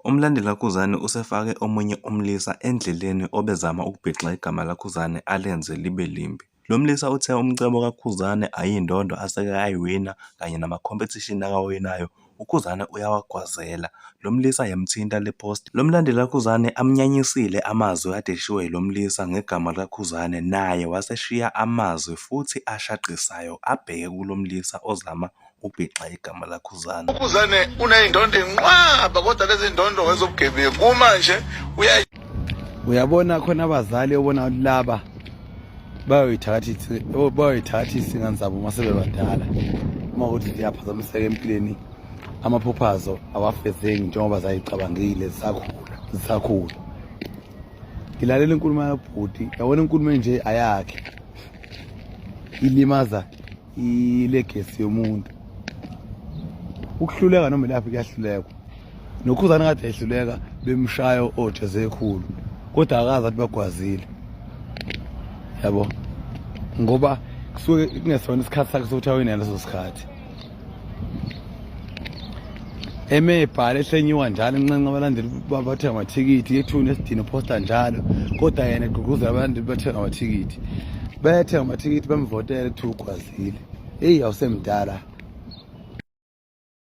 Umlandeli kaKhuzani usefake omunye umlisa endleleni obezama ukubhixa igama likaKhuzani alenze libe limbi. Lo mlisa uthe umcebo kaKhuzani ayindondo aseke ayiwina kanye nama-competition akawinayo, uKhuzani uyawagwazela. Lo mlisa yamthinta le post. Lo mlandeli kaKhuzani amnyanyisile amazwi kade eshiwo yilo mlisa ngegama likaKhuzani naye waseshiya amazwi futhi ashaqisayo abheke kulo mlisa ozama ubhixa igama laKhuzani. UKhuzane uney'ndondo inqwaba kodwa lezi ndondo ngezobugebengu kumanje uya Uyabona khona abazali obona ukuthi laba bayoyithatha bayoyithatha izingane zabo uma sebebadala uma ukuthi ziyaphazamiseka empilweni amaphupho azo awafezeki njengoba zayicabangile zisakhula zisakhula. Ngilalela inkulumo yabhuti yabona inkulumo enje ayakhe ilimaza ilegesi yomuntu. Ukuhluleka noma ilaphi kuyahlulekwa. Nokhuzane kade ehluleka bemshaya ojeze ekhulu kodwa akazi athi bagwazile. Yabo. Ngoba kusuke kungesona isikhathi sakhe sokuthi awine leso sikhathi. Eme ebhala ehlenyiwa njalo encenga abalandeli bathenga amathikithi ethuni esidini posta njalo kodwa yena egqugquzela abalandeli bathenga amathikithi. Bayathenga amathikithi bamvotele kuthiwa ugwazile. Eyi awusemdala.